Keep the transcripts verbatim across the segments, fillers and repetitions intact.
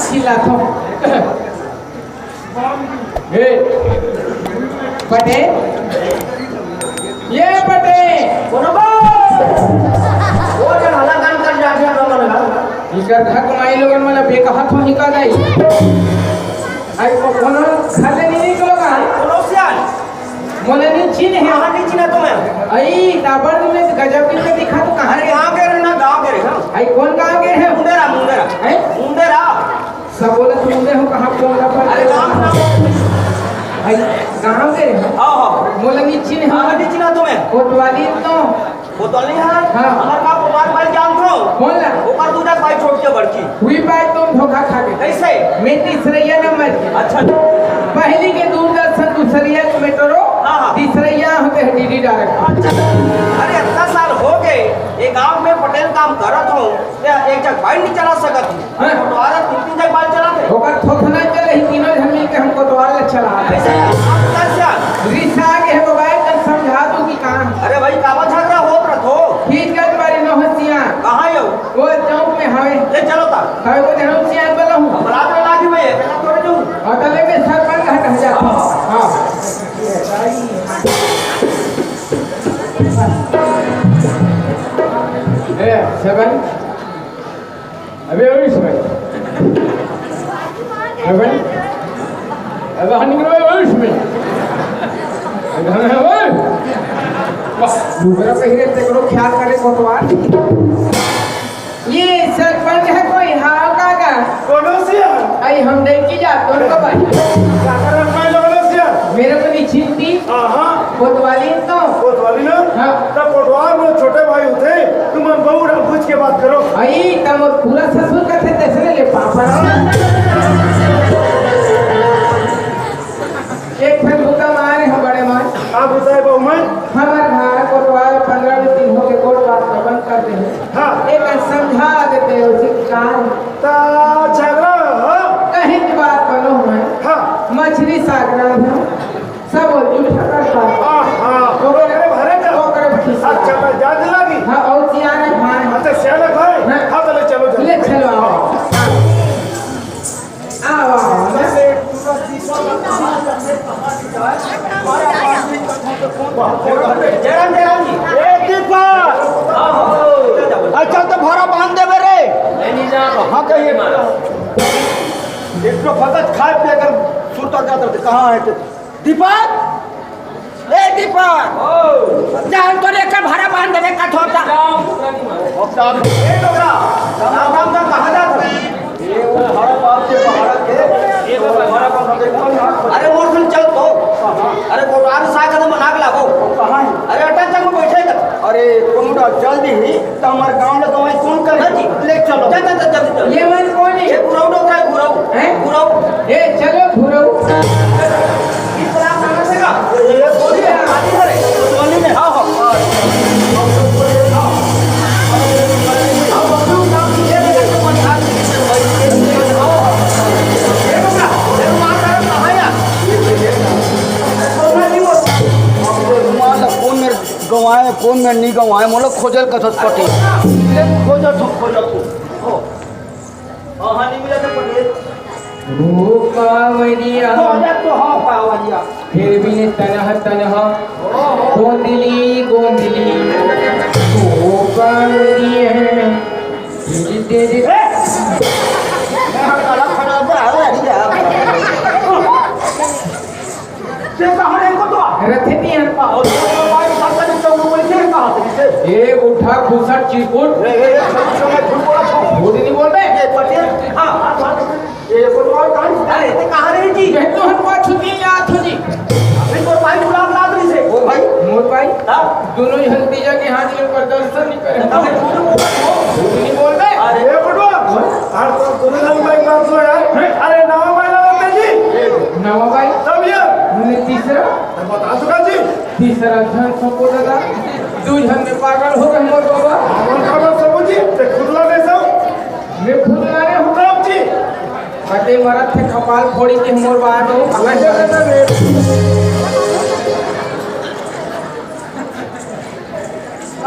चिल्लाथो। ए, पटेल, ये पटेल। कोनो बा? वो जन हला गान कर जाथे, हम लोगन का। इकर घर कमाई लोगन मन बेकहा थो ही का नहीं। आई को कोनो खाले नहीं निकलो का? कोनो सियान। मोला नहीं चिन्ह है। कहाँ नहीं चिन्हा तुम्हें? आई, ताबड़ में गजब के दिखा तो कहाँ अरे, रे? गाँव के रहे ना, गाँव के रहे, हाँ। आई, कौन गाँव के है? मुंडेरा, मुंडेरा। हैं? मुंडेरा। सब बोला तुमने हो कहाँ कौन का पर? अरे, गाँव के नाम। आई, गाँव के है? हाँ, हाँ। मोला नहीं चिन्ह है। कहाँ नहीं चिन्हा तुम्हें? कोतवाली तो। कोतवाली है? हाँ। हमार का कोतवाल भाई जान थो? कौन ला? ओकर दू जन भाई छोट के बड़की। हुई बात तुम धोखा खा गए। कैसे? मैं तीसरैया नंबर के। अच्छा। पहली के दूरदर्शन दूसरैया के मेट्रो, हाँ, हाँ। तीसरैया होते हैं डीडी डायरेक्ट। अच्छा। अरे, इतना साल हो गए, ये गांव में पटेल काम करत हो, या एक जग बाइक नहीं चला सकत हो। हाँ। कोटवारा तीन तीन जग बाइक चला थे। ओकर थोथना चले ही, तीनों जन मिलके हम कोटवार ले चला। कैसे? आप कैसे? रिसा के है मोबाइल तक समझा दो कि कहाँ। अरे भाई, काबा झगड़ा होत रथो? ठीक है, तुम्हारी नौहसिया। कहाँ हो? वो चौक में हवे। ले चलो ता। हवे को जनम सियान वाला हूँ। अब रात में लागी भाई, पहला तोड़े दूँ। और तले में सरपंच हट हट जाता हूँ। हाँ। ए, सरपंच। अबे, ओए, सरपंच। सरपंच। अबे, बाहर निकलो, ओए, ओए, सरपंच। अबे, ओए। वाह, लुगरा पहिरे, तेकरो ख्याल करे, कोतवाल। ये सरपंच है कोई? हाँ, काका। कोनो सियान? आई हम नहीं की जात, कौन को भाई? काका रखना है कोनो सियान? मेरे को नहीं चिंती। हाँ, हाँ। कोतवाली तो। कोतवाली ना? हाँ। तब कोतवाल में छोटे भाई होते, तुम हम बहू ना पूछ के बात करो। आई, तब और पूरा ससुर का थे, तैसे ले पापा। एक फिर बुता मारे हम बड़े मार। आप बताए बहू मैं? हमार घर कोटवार पंद्रह बीस दिन हो के कोट बात का बंद कर दे। हाँ। एक समझा देते हो, उसी के कारण। ता झगड़ा हो? कहीं की बात बनो मैं। हाँ। मछली सागरा है। सब वो जूठा करता है। हाँ, हाँ। ओकरे, ओकरे भरे का? ओकरे भरे का। अच्छा, मैं जान लगी। हाँ, और सियाना भाई। अच्छा, सियाना भाई। हाँ। हाँ, तो ले चलो, चलो। ले चलो, आओ। आओ, आओ। जयराम, जयराम जी। ए, दीपक! हाँ, हाँ। अच्छा, तो भाड़ा बांध देबे रे। नहीं, नहीं, जा। हाँ, कहिए। एक तो फकत खाए पिए कर सुरता जाता थे, कहाँ है तो? दीपक, ए दीपक, जान तो रे का भाड़ा बांध देबे का थोड़ा। अब साहब, ए डोकरा, राम राम का कहाँ जात है? ये वो भाड़ा बांध के, भाड़ा के, ये तो भाड़ा बांध के कौन है? अरे वो सुन चल तो। अरे कोटार साग का तो मनाक लागो। कहाँ है? अरे अटल तक में बैठे कर। अरे कोमड़ा जल्दी ही। त हमर गांव ले गंवाई कोन करे? हाँ जी। ले चलो। चल, चल, चल, जल्दी चल। ये मन कोन है? ये बुराऊ डोकरा है, बुराऊ। हैं? बुराऊ। ए, चलो, बुराऊ। ये बुराऊ नाम से का? ये बोलिए, आदि करे। बोली में, हाँ, हाँ। ये डोकरा, ये मार रहा है, कहाँ है? ये बोलना नहीं होता। अब ये रुमाल ला कोन मेर गंवाए, कोन मेर नी गंवाए, मोला खोजल कथस पटेल। ले खोजत हो, खोजत हो। हो। हाँ, हाँ, नी मिला तो पटेल। ओ कांवरिया। खोजत तो हो कांवरिया। फिर भी ने तनह तनह। ओहो। गोंदली, गोंदली। ओ कांवरिया। तेरी, तेरी। ए! मैं हर काला खड़ा पर आ रहा है, क्या? ते कहाँ रे कोटवा? रथे नहीं है। आ, और तो भाई, साथ में तो वो बोलते हैं, कहाँ से? ए, उठा, घुसा, चिरकुट। ए, ए, ए, छोड़, छोड़, मैं झूठ बोला था। झूठ नहीं बोल रहे। ए, पटेल, हाँ, हाँ, हाँ। ए, कोटवा, कहाँ से? अरे, ते कहाँ रहे जी? ये तो हम बात छुट्टी ले आत हो जी। अभी तो भाई बुला, बुला दे इसे। ओ भाई। मोर भाई। हाँ। दोनों झन तीजा के हाथ में प्रदर्शन नहीं करे। तो मैं झूठ बोला था। झूठ नहीं बोल रहे। अरे, ए, कोटवा। हाँ? अरे तो दोनों जन भाई बात सुनो यार। हैं? अरे नवा भाई लगा जी। नवा भाई? तब ये? हमने तीसरा? तो बता चुका जी। तीसरा झन सबको लगा। दो झन में पागल हो गए मोर बाबा। मोर बाबा सब जी, ते खुदला नहीं सब। मैं खुदला रे हूँ। तब जी। कते मरत थे कपाल फोड़ी के मोर बाबा तो।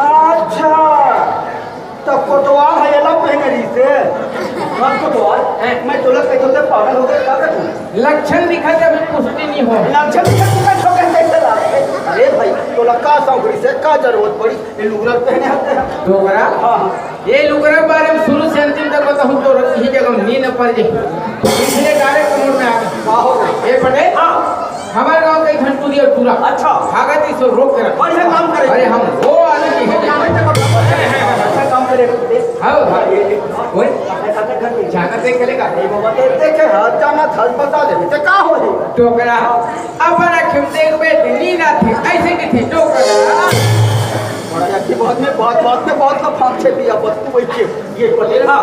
अच्छा, त कोतवाल है, एला पहन रही से। हाँ, कोतवाल, हैं? मैं तोला कहिथों, तैं पागल हो गे का गा तू? लक्षण दिखत हे, अभी पुष्टि नइ होय। लक्षण दिखत हे, तोला कइसे लागथे? अरे भाई, तोला का सौंकड़ी से का जरूरत पड़ी? ये लुगरा पहने हस तैं। लुगरा? हाँ, हाँ। ये लुगरा बारे में शुरू से अंतिम तक बताहूँ तो इही जगह में नींद पड़ जाही। इसलिए direct mood में आ गे। का हो गे? ए पटेल। हाँ। हमर गांव के एक झन टूरी हे टूरा। अच्छा। भागत हे, इसको रोक के रख। बढ़िया काम करे। अरे हम वो आदमी हे। अच्छा काम करे। हाँ, हाँ। ओए। जानत हे का? ए बाबा, ते देखे, हाँ, जानत हस, बता दे, ते का होही? डोकरा, अपन आँखी में देखबे, नींद आथे, अइसे कथे, डोकरा। बड़ा यार, ये बात में, बात, बात में, बात का फांक छे दिया, बस तू वही के। ये पटेल, हाँ।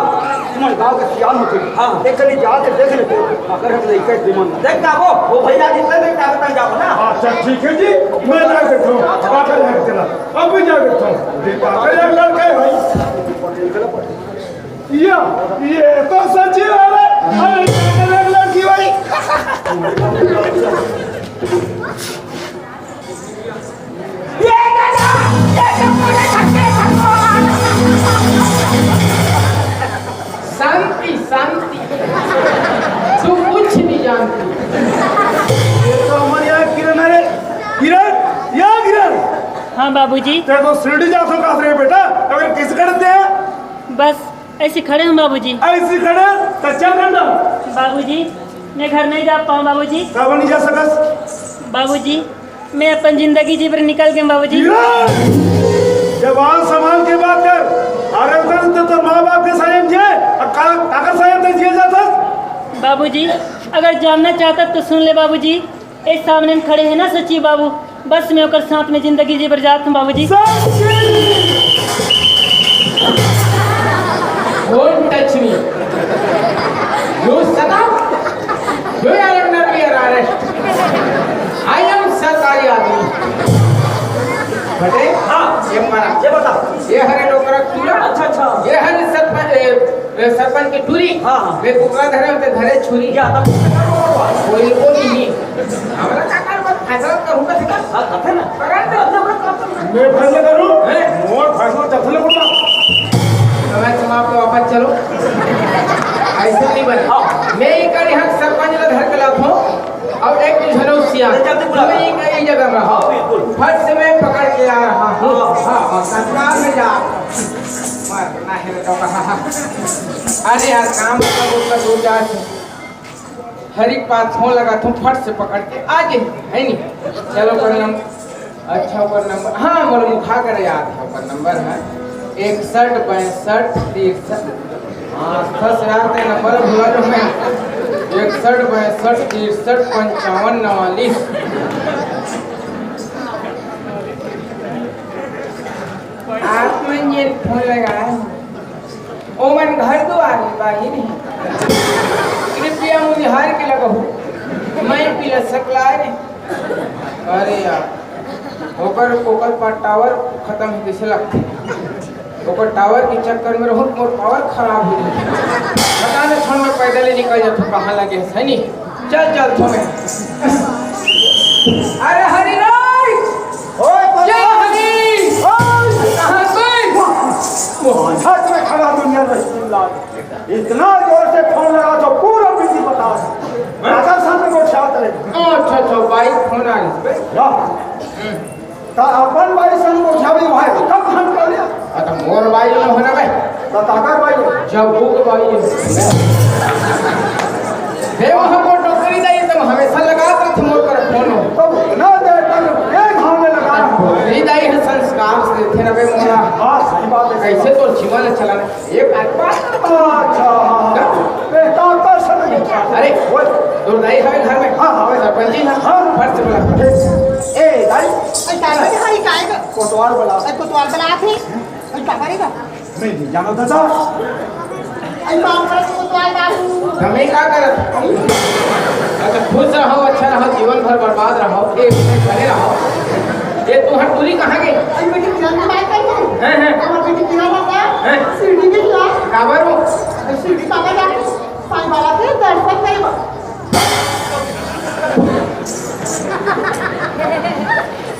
तुमन गांव के सियान होथे। हाँ। एक कनी जाके देख लेते, अगर हम लइका के मन। देख ना वो, वो भैया जी, मैं, मैं ताकत जाओ ना। अच्छा, ठीक है जी, मैं जा देता हूँ। काका जा देता हूँ। अभी जा देता हूँ। ये काका यार लड़का है भाई। पटेल का पटेल। या, ये तो सच ही है रे। अरे, काका यार लड़की भाई। ये दादा, ये तो पूरे घर के भगवान। शांति, शांति। तू कुछ नहीं जानती। ये तो हमारे यहाँ किरण है। किरण, या किरण। हाँ बाबूजी। तेरे को शिरडी जाथों का रे बेटा, अगर किस करते हैं? बस ऐसे खड़े हूँ बाबूजी। ऐसे खड़े? तो चल डंडा। बाबूजी, मैं घर नहीं जा पाऊँ बाबूजी। काबर नहीं जा सकस? बाबूजी, मैं अपन जिंदगी जी बर निकल गेंव बाबूजी। किरण! जबान संभाल के बात कर। अरे उधर तो तोर माँ बाप के साथ में जिए, अब का, काकर साथ में जिए जाता? बाबूजी, अगर जानना चाहता तो सुन ले बाबूजी। ए सामने में खड़े हैं ना सचिव बाबू, बस मैं ओकर साथ में जिंदगी जी बर जात हूँ बाबूजी। Don't touch me. You shut up. You are under your arrest. I am सरकारी आदमी। बटे? हाँ। ये मारा। ये बता। ये हरे डोकरा टूरा। अच्छा, अच्छा। ये हरे सरपंच, ए, ए, सरपंच के टूरी। हाँ, हाँ। मैं कुकरा धरे, उनके धरे छुरी। या, तब कोई को नहीं। हमरा का कर, बस फैसला करूँ का सीधा। हाँ, करते ना। करा दे, हमरा का कर। मैं फैसला करूँ? हैं? मोर फैसला चलते ना बोलना। तो मैं समाप्त, वापस चलो। ऐसे नहीं बने। हाँ। मैं ये करी हक सरपंच ला धर के लाथों। अब एक झन अउ सियान। जल्दी बुला। मैं ये कई जगह में। हाँ, बिल्कुल। फट से मैं पकड़ के आ रहा हूँ। हाँ। हाँ, हाँ, सरकार में जा। मरना है तो कहा। अरे यार, काम कर, उसका दो चार हर एक बात फोन लगाथों, फट से पकड़ के आ जे, है नी? चलो, ओकर नंबर, अच्छा, ओकर नंबर, हाँ, मोर मुखा कर याद है, ओकर नंबर है इकसठ बासठ तिरसठ। हाँ, दस हजार ते नंबर भुला जो मैं। इकसठ बासठ तिरसठ पंचावन नवालीस। आप मन जेन फोन लगाए हो, ओमन घर दुआर ले बाहिर हे। कृपया मुझे हार के लगहू, मैं पीला सकलाए। अरे यार, ओकर, ओकर पास टावर खतम हे, कइसे लगथे? ओकर टावर के चक्कर में रहूं, मोर पावर खराब हो जाही। पता नहीं, छोड़, मैं पैदल ही निकल जाथों, कहाँ लगे हे, है नी? चल, चल, थोड़े। अरे हरि राय! ओए, क्या हरि? ओए! कहाँ पे? हाथ में खड़ा दुनिया में चिल्ला। इतना जोर से फोन लगा तो पूरा बिजी बता। हाँ? राजा साहब ने वो छात्र है। अच्छा, अच्छा, भाई फोन आ गया। या। हम्म। त अपन बाई संग गोठियाबे भाई, कब हम कर लिया? अ, त मोर बाई ल होना बे। त काकर बाई ल? जब भूख बाई ल। हे, वहाँ मोर डोकरी दाई त हमेशा लगात रहिथे मोर कर फोन। त उतना देर तक के घाम में लगा? डोकरी दाई ह संस्कार से देथे ना बे मोला। हाँ, सही बात है। कैसे तो जीवन चलाना? ये बात, बात। अच्छा, हाँ, हाँ। ए, का, का सब है? अरे, बोल। तोर दाई हवे घर में? हाँ, हवे। सरपंच जी ना? हाँ। फट से बुला। ए, दाई। ए, दाई, दाई, काय कर? कोतवाल बुला। ए, कोतवाल बुला थे। ए, का करेगा? मैं नहीं जाना दादा। ए, बाप रे, कोतवाल बाबू। त मैं का करत? अच्छा, खुश रहो, अच्छा रहो, जीवन भर बर्बाद रहो, एक बने रहो। ये तुम्हारी टूरी कहाँ गई? अरे बेटी, किरण के बात कर तू। हैं, हैं। हमारी बेटी किरण बाबा। हैं। शिरडी गई ना? काबर हो? शिरडी बाबा जाके साईं बाबा के दर्शन करे बा।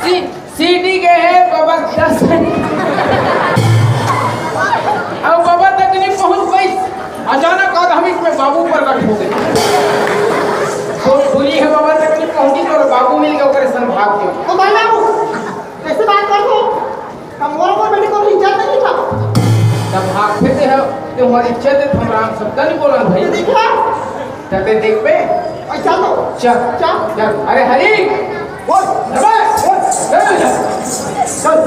सी-, शिरडी गए हैं बाबा के दर्शन। अब बाबा तक नहीं पहुंच पाई। अचानक फिर ते ह, ते हमारी इज्जत है, हम राम शब्द नहीं बोला भाई। ये देखा? तबे देख बे। अच्छा तो। चल। चल। चल। अरे हरी। बोल। अबे। बोल। चल। चल।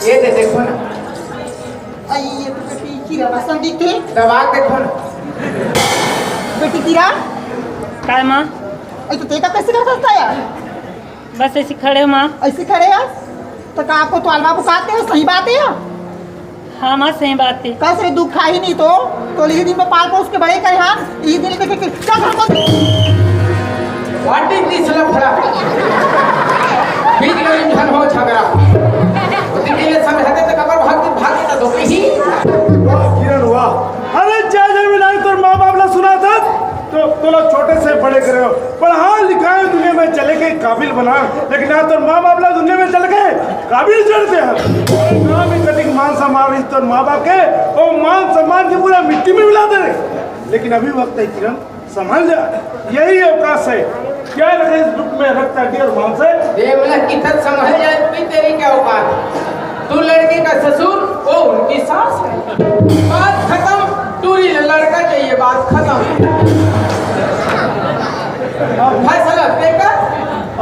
ये दे देखो ना। आई ये तो बेटी कीरा बसन दिखते। दबा के देखो ना। बेटी कीरा। काय माँ? ऐ तो तेका कैसे कर सकता है यार? बस ऐसे खड़े हो माँ। ऐसे खड़े हो? तो का आपको तो अलवा बुकाते हो, सही बात है? हाँ माँ, सही बात है। कस रे दुख खाही नहीं तो, तो इही दिन में पाल पोस के बड़े करे हाँ, इही दिन देखे के क्या घर को What is this लफड़ा? बीच में इंसान हो झगड़ा। उतनी के लिए समझाते तो कबर भाग के, भाग के तो दो ही। वाह किरण वाह। अरे जय जय विनायक, तोर माँ बाप ला सुना था तो तोला छोटे से बड़े करे हो, पढ़ा लिखाए दुनिया में चले के काबिल बना, लेकिन आज तोर माँ बाप ला दुनिया में चल के काबिल जड़ दे हैं। गाँव में कतिक मान सम्मान रही तोर माँ बाप के, वो मान सम्मान के पूरा मिट्टी में मिला दे रहे। लेकिन अभी वक्त है किरण, संभल जा, यही अवकाश है। क्या रखे इस दुख में रक्त हड्डी और मांस है? देवला की तक संभल जाए भी तेरी क्या औकात? तू लड़के का ससुर, वो उनकी सास है। बात खत्म। टूरी लड़का चाहिए, बात खत्म। अब फैसला तेरा।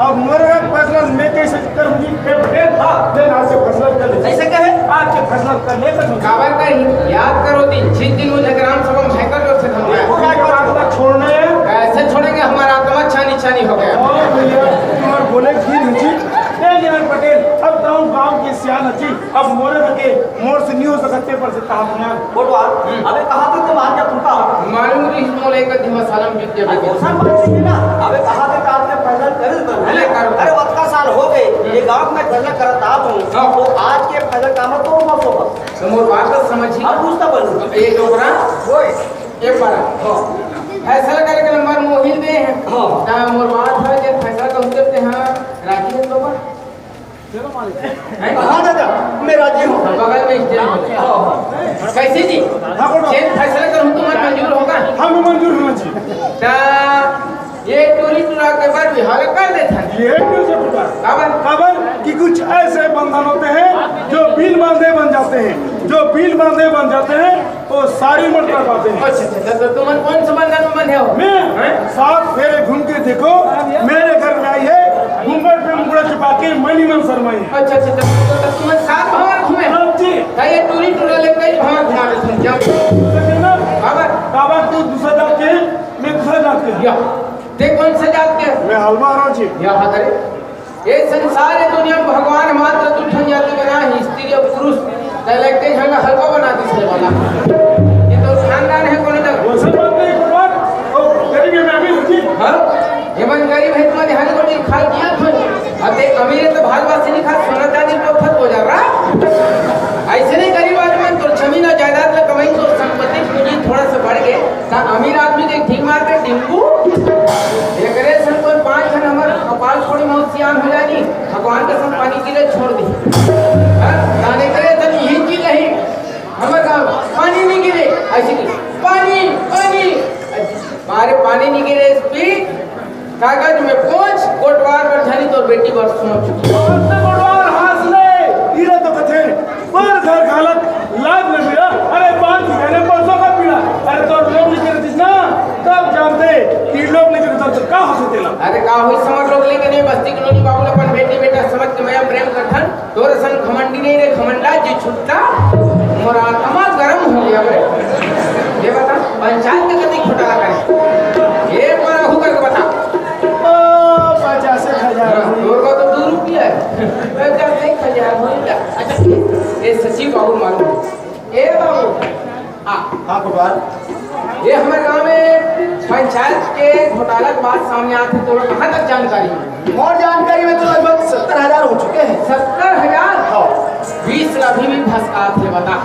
अब मोर फैसला मैं कैसे करूंगी? मैं फेर था, मैं आज से फैसला कर ले। ऐसे कहे? आज से फैसला कर ले, कर ले। काबर कही? याद करो दिन, जिस दिन मुझे ग्राम सभा में हैकर लोग से धमकाया। वो क्या बात का छोड़ना है? कैसे छोड़ेंगे? हमारा आत्मा छानी छानी हो गया। हाँ भैया, तुम्हारे बोले की नहीं जी। ए, जी पटेल, अब तो गांव के सियान जी, अब मोरे लगे, मोर से नहीं हो सकते, पर से कहा सुना। बोलवा, हम्म। अबे कहा थे तुम आज क्या तुमका? मालूम नहीं, इस मोले का दिमाग सालम बीत गया। अरे, कौन सा बात है ना? अबे कहा थे आज के फैसला कर दो। अरे, करो। अरे, वतका साल हो गए, ये गांव में फैसला करत आ तुम। हाँ। तो आज के फैसला का मैं तो मत होगा। तो मोर बात तो समझी। अब पूछता बोलू। ये डोकरा, ओए, ये पारा। हाँ। फैसला करे के नंबर मोहिल दे हैं। हाँ। ता मोर बात है, जे फैसला तो उनके ते हाँ, राजी है तो बा। चलो मालिक। हैं? हाँ दादा, मैं राजी हूँ। बगल में स्टेज हो। हाँ। कैसे जी? हाँ, बोलो। जे फैसला करूँ तो मैं मंजूर होगा? हाँ, मैं मंजूर हूँ जी। ता ये टूरी टूरा के बाद बिहाव कर देता है। ये क्यों से टूरा? काबर? काबर कि कुछ ऐसे बंधन होते हैं जो बिन बांधे बन जाते हैं, जो बिन बांधे बन जाते हैं, वो सारी उम्र कर पाते हैं। अच्छा, अच्छा, तो तुम कौन से बंधन में बंधे हो? मैं? हैं? सात फेरे घूम के देखो, मेरे घर में आई है, घूंघट पे मुखड़ा छुपा के मनी मन शर्माई है। अच्छा, अच्छा, तो, तो, तो तुम सात भंवर घूमे? हाँ जी। तो ये टूरी टूरा ले कई भंवर घुमा दे तुम, जाओ। तो ना, काबर? काबर तू दूसरा जात के, मैं दूसरा जात के। या, ते कौन सा जात के? मैं हलवा राजी। या, हाँ, करे। ये संसार है, दुनिया में भगवान मात्र दू ठन जाति बना है, स्त्री और पुरुष। त लगते झन ला हलवा बना दिस रे वाला। ये तो खानदान है, कोनो जगह। वो सब बात नहीं, कोटवार। ओ, गरीब है, मैं अमीर हूँ जी। हाँ? ये मन गरीब है, तुम्हारे हर कोई खा दिया था। अब ते अमीर है तो भाल वासी नहीं खा, सोना चांदी तो फत हो जा रहा। ऐसे नहीं गरीब आदमी मन तो जमीन और जायदाद में कमाई तो संपत्ति पूंजी थोड़ा सा बढ़ गए। त अमीर आदमी के ठीक मार के टिंकू, एकरे सन कोई पांच झन हमर कपाल छोड़ी मौत सियान हो जानी, भगवान कसम पानी गिरे छोड़ दी। हाँ? ताने करे तन यही चीज रही, हमर गाँव पानी नहीं गिरे, ऐसी की, पानी, पानी, अरे पानी नहीं गिरे, इस पी, कागज में पोंछ, कोटवार बर धनी तोर बेटी बर सोच। कौन से कोटवार हंस ले? हीरा तो कथे, पर घर घालत लाज न मिला। अरे बात कहने परसों का पीड़ा। अरे तो लोग लेकर जिस ना, तब जानते कि लोग लेकर तब का हो सकते ला। अरे का होई समझ लोग लेकर नहीं, बस्ती के लोग बाबू अपन बेटी बेटा समझ के मैं प्रेम करथन। तोर असन घमंडी नहीं रे, घमंडा जी छुट्टा, मोर आत्मा गरम हो गया बे। ये बता, पंचायत के कति घोटाला करे? ये पर रहू करके बता। ओ, पचास हजार। हाँ, तोर को तो दो रुपया है। पचास हजार हो गया। अच्छा, ये सचिव बाबू मालूम। ए बाबू, हाँ। हाँ, कोटवार। ये हमर गांव में पंचायत के घोटाला के बात सामने आत हे, तोला कहाँ तक जानकारी हे? मोर जानकारी में तो लगभग सत्तर हजार हो चुके हैं। सत्तर हजार? हाँ। बीस ला अभी भी फंसकात हे, बता।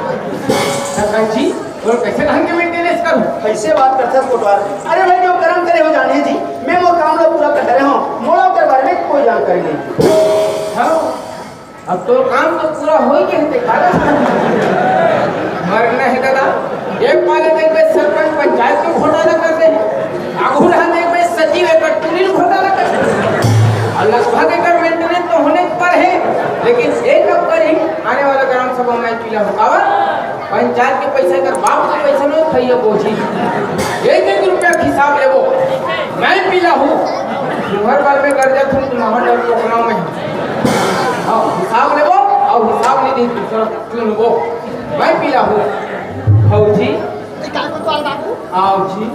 सरपंच जी, तोर कैसे ढंग के maintenance करूँ? कैसे बात करते हैं कोटवार? अरे भाई, जो कर्म करे हो जाने जी, मैं वो काम ला पूरा कर रहे हूँ, मोला ओकर बारे में कोई जानकारी नहीं। हाँ। अब तोर काम तो पूरा हो ही गया, ते काला मरना है दादा। एक पाले देख बे सरपंच पंचायत में घोटाला कर दे, आगू रहा देख बे सचिव एक टूरी घोटाला कर दे। और लगभग एक maintenance तो होने पर है, लेकिन एक अब करी आने वाला ग्राम सभा मैं पीला हूँ, काबर? पंचायत के पैसा कर बाप के पैसा नोहे, खइया बोझी। एक एक रुपया के हिसाब लेबो, मैं पीला हूँ। तुम्हर बार में कर जात हूँ, तुम्हारा डर पकड़ाओ मैं। हाँ, हिसाब लेबो, अउ हिसाब नहीं दी, दूसरा चुनबो। मैं पीला हूँ। भौजी, आओ जी।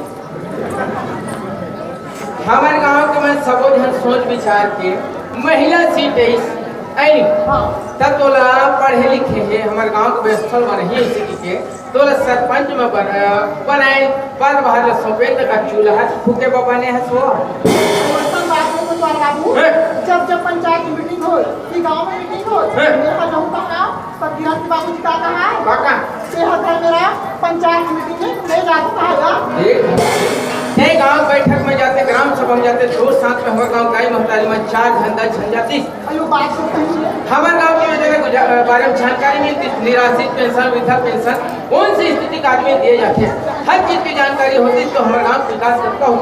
हमर गांव के मन सबो झन सोच विचार के महिला सीट आइस, आइस। हाँ। त तोला पढ़े लिखे हे, हमर गांव के व्यवस्था म नहीं, इसी के तोला सरपंच म बन-, बनाए, पद भार ल सौंपे, त का चूल्हा फूके बर बने हस वो? अइसन बात नहीं कोतवाल बाबू। हैं? जब जब पंचायत की मीटिंग होय, कि गांव में मीटिंग होय, हैं? मेरे पास जाऊं कहाँ? तब गिरहत के बाबूजी का कहा है? का कहा? ये हर घर मेरा पंचायत की मीटिंग में ले जाता है यार। देख, ते गांव बैठक में जाते, ग्राम सभा में जाते, दो साथ में हमर गांव गाय महतारी में चार झन, दस झन जाती। अयो, बात तो सही है। हमर गांव के योजना के जा-, बारे में जानकारी मिलती, निराश्रित पेंशन, वृद्धा पेंशन, कौन सी स्थिति का आदमी दिए जाते हैं, हर चीज की जानकारी होती तो हमर गांव विकास करता हो।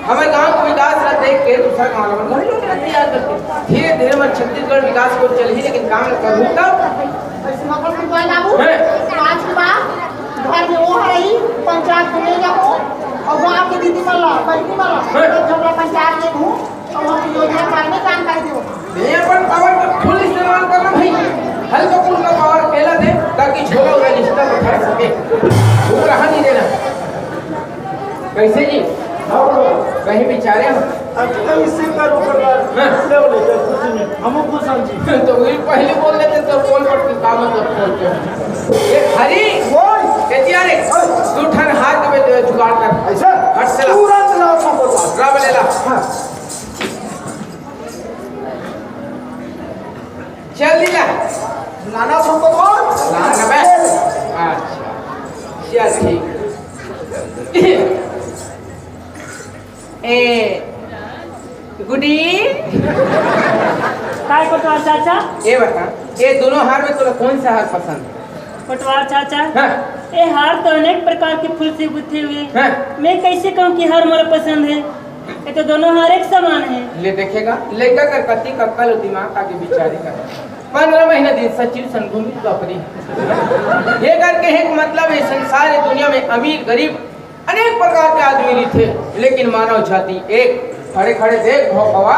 हमर गांव के विकास ला देख के दूसरा गांव वाला मन घलो लोग ला तैयार करते। धीरे धीरे हमर छत्तीसगढ़ विकास को चलही, लेकिन काम ला करहू तब। अइसे मकर कुटवा बाबू, हैं? आज के बाद घर में वो हरही, पंचायत में ले जाओ, अउ गांव के दीदी मन ला, बहिनी मन ला, हैं? सब झगड़ा पंचायत में घूम, अउ हम योजना के बारे में जानकारी दो। ये अपन पावर का फुल इस्तेमाल करना भाई, हल्का फुल्का पावर फैला दे, ताकि झोला रजिस्टर में भर सके, वो रहा नहीं देना। कैसे जी? हाँ, बोलो। कहीं बिचारे हम। अब तो इसी का ऊपर बात। हाँ। ले बोले, जब कुछ नहीं, हम खुश हम जी। तो वही पहले बोल देते तो बोल पड़ते, काम मतलब बोल के। ये हरी, बोल। कैसे आ रे? ओए। तू ठन हाथ में जो जुगाड़ कर। ऐसा? हट से ला। पूरा चलाओ, सब बोल। राम लेला। हाँ। चल दिला। नाना सबको बोल। नाना बे। अच्छा। चल ठीक। ए, गुडी। काय कोटवार चाचा? ये बता, ये दोनों हार में तोला कौन सा हार पसंद है? कोटवार चाचा, हाँ। ये हार तो अनेक प्रकार के फूल से गुथे हुए। हाँ। मैं कैसे कहूँ कि हार मोला पसंद है? ये तो दोनों हार एक समान है। ले देखेगा, लइका कर कति अक्कल अउ दिमाग आगे बिचारी कर। पंद्रह महीना दिन सचिव संग घूमी बपरी। ये करके एक मतलब, ये संसार, ये दुनिया में अमीर गरीब अनेक प्रकार के आदमी रहिथे, लेकिन मानव जाति एक। खड़े खड़े देख भौकवा,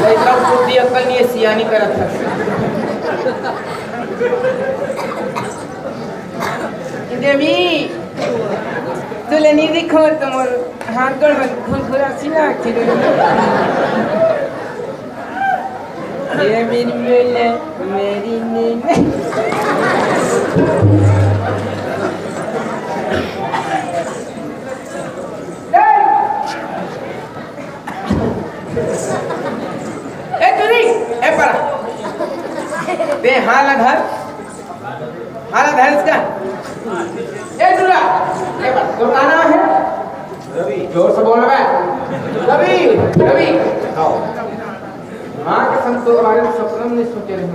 लइका बुद्धि अक्कल नहीं है, सियानी करत है। देवी, तोला नहीं दिखो तो मोर हाथ गोड़ में घुरघुरा सी लागथे। ये मेरी बेल है, मेरी नींद। ए टुरी, ए परा। ते हाला धर। हाला धर इसका। ए टुरा, ए परा, तो का नाम है? रवि। जोर से बोल बे। रवि, रवि। आओ। माँ के संग तो बारे में सपना में नहीं सोचे रहे।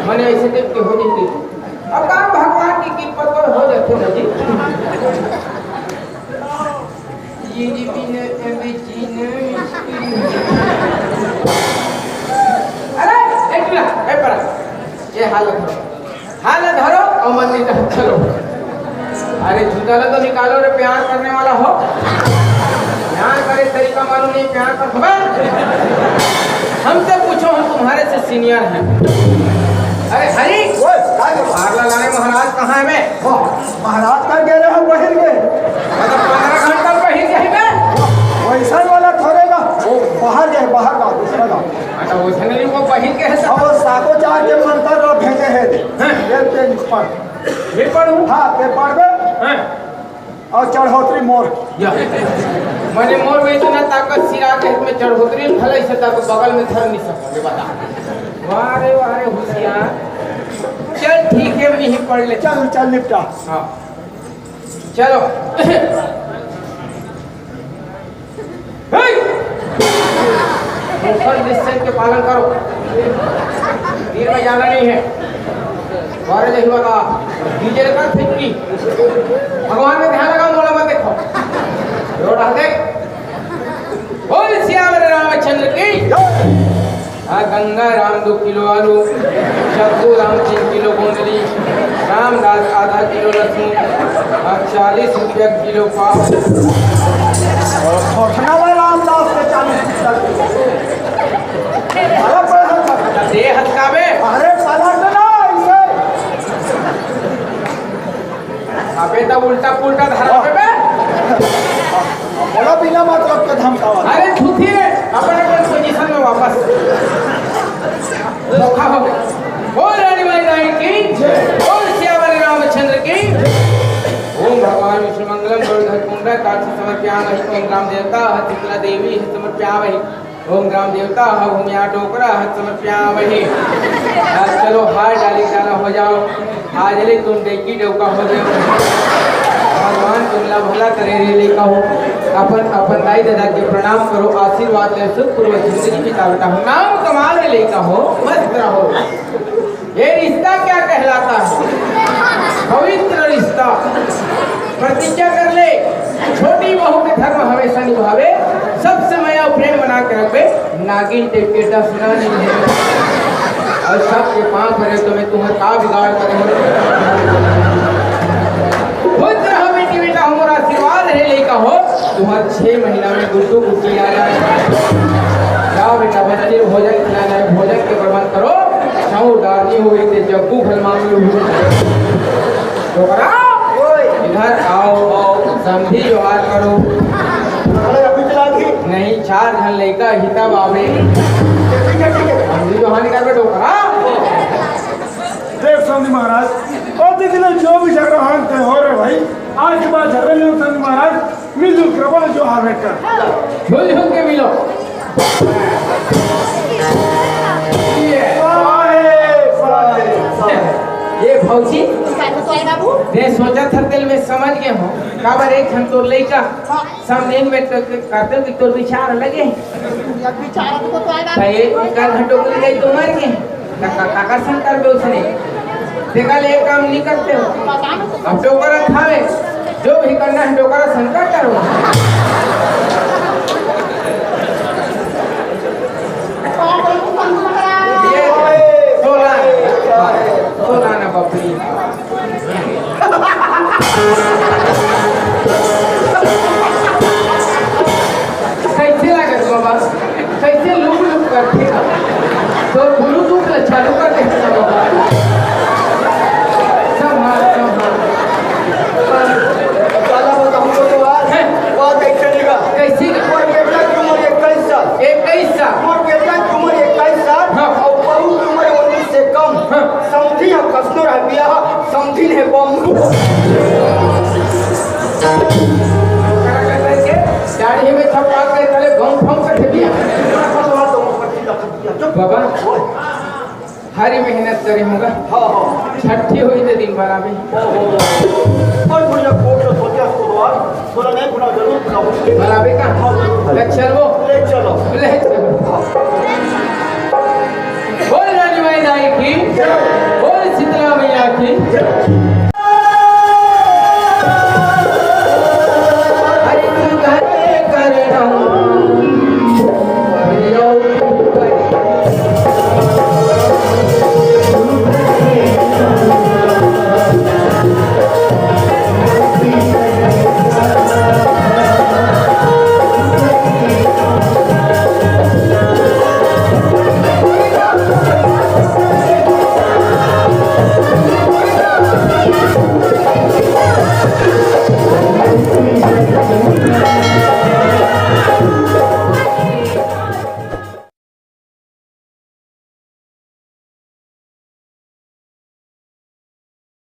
मने ऐसे टाइप के हो जाते। अब काम भगवान की कृपा तो हो जाते ना जी। ये जी पीने, ए, भी जीने मुश्किल। अरे, ए टुरा, ए परा। ये हालत हो। हाल धरो अउ मंदिर तक चलो। अरे जूता ला तो निकालो रे, प्यार करने वाला हो। प्यार करे तरीका मालूम नहीं, प्यार कर। हमसे पूछो, हम तुम्हारे से सीनियर हैं। अरे हरी, ओए, काय बात? पागल, अरे महाराज कहाँ है बे? ओ, महाराज का कह रहे हो, बहिर गए। मतलब पंद्रह घंटा बहिर गए बे? वैसा वाला थोड़े ना, वो बाहर गए, बाहर का, दूसरा का। अच्छा, वैसा नहीं, वो बहिर के है। अब वो साको चार के मंत्र ला भेजे हैं। हाँ। ये तेज पर। ये पढ़ूं? हाँ, ते पढ़बे। हाँ। अउ चढ़ोतरी मोर। या। मने मोर में इतना ताकत सिरा के, में चढ़ोतरी भले से ताकत बगल में धर नहीं सकते, बता। वाह रे, वाह रे, होशियार। चल ठीक है, मैं ही पढ़ ले। चल, चल निपटा। हाँ। चलो। हे! सोशल डिस्टेंस के पालन करो। तीर में जाना नहीं है। बारह जही बता। डीजे का फिक्री। भगवान में ध्यान लगाओ, मोला मत देखो। रोड हटे। बोल सियावर रामचंद्र की। हाँ, गंगा राम दो किलो आलू, जग्गू राम तीन किलो गोंदली, रामदास आधा किलो लहसुन, हाँ, चालीस रुपया किलो पाव। और खोखना में रामदास के चालीस रुपया किलो। अरे, बड़ा हल्का। दे हल्का बे। अरे, पलट ना, इसे। अबे, तब उल्टा पुल्टा धरा बे। बोला, बिना मतलब के धमकावा। अरे, झूठी रे, अपन अपन पोजीशन में वापस। धोखा हो गया। बोल रानी माई रानी की, बोल सियावर रामचंद्र की। ओम भगवान विष्णु मंगलम गरुड़ ध्वज पुंडा काक्षी समर्पयामहि। ओम ग्राम देवता ह शीतला देवी ह समर्पयामहि। ओम ग्राम देवता ह भूमिया डोकरा ह समर्पयामहि। अब चलो हार डाली डाला हो जाओ। आज ले तुम डेकी डौका हो गए। भगवान तुमला भला करे रे लइका हो। अपन अपन दाई ददा के प्रणाम करो, आशीर्वाद ले, सुखपूर्वक जिंदगी बिताओ। नाम कमाल रे लइका हो, मस्त रहो। ये रिश्ता क्या कहलाता है? पवित्र रिश्ता। प्रतिज्ञा कर ले, छोटी बहू के धर्म हमेशा निभावे, सब समय प्रेम बना के रखबे। नागिन टाइप के डसना नहीं है। और सबके पाँव परे तो मैं तुम्हें का बिगाड़ करे हो। खुश रहो बेटी, बेटा हमारा आशीर्वाद है लइका हो। तुम्हार छह महीना में गुड्डू गुड्डी आ जाए। जाओ बेटा, बच्चे भोजन खिलाना है, भोजन के प्रबंध करो। छऊ डारनी हो गई थे, जग्गू भल मांग लो। डोकरा, इधर आओ, समधी जोहार करो। अरे, अभी चला दी। नहीं, चार झन लइका हिता बाबे। ठीक है, ठीक है। समधी जोहार कर बे डोकरा। देख समधी महाराज, और देखिए जो भी झगड़ा हाथ हो रहे भाई, आज के बाद झगड़ा नहीं होता समधी महाराज। मिलजुल के बोलो, जोहार भेंट कर। मिलजुल के मिलो। ये। साहेब, साहेब, साहेब। ये भौजी, का तो तोय बाबू? मैं सोचा था दिल में समझ गया हूँ। काबर एक हम तो लइका, हाँ। समझे में तो करते कि तोर विचार अलग है। अब विचार तो तोय बाबू। भाई, एक कर घंटों के लिए तो मर गए। का-, का-, काकर संग करबे उसने? तेकर ले काम नहीं करते हो। अब डोकरा खावे, जो भी करना है डोकरा संग करो। ये सोला, सोला ना बबली। कैसे लागत बाबा? कैसे लुक लुक करथे? तो ब्लूटूथ ला चालू कर दे बाबा। संभाल, संभाल। साला बताऊं तो, तो आज हैं? बात ऐसे निकला। कैसे? मोर बेटा की उम्र इक्कीस साल। इक्कीस साल? मोर बेटा की उम्र इक्कीस साल। हाँ। और बहू की उम्र उन्नीस से कम। हाँ। समधी ह कस नोर हे बियाह, समधिन हे बम। दाढ़ी में छपा के तले बम फम कर दिया। बाबा, भारी मेहनत करे होगा। हाँ, हाँ। छठी होई ते दिन बनाबे। ओहो। और भैया, कोट ला सोचा तो बाबा, बोला नहीं, बुला, जरूर बुलाओ। बनाबे का? हाँ, जरूर। ले चलो। ले चलो। ले चलो। बोल रानी माई दाई की।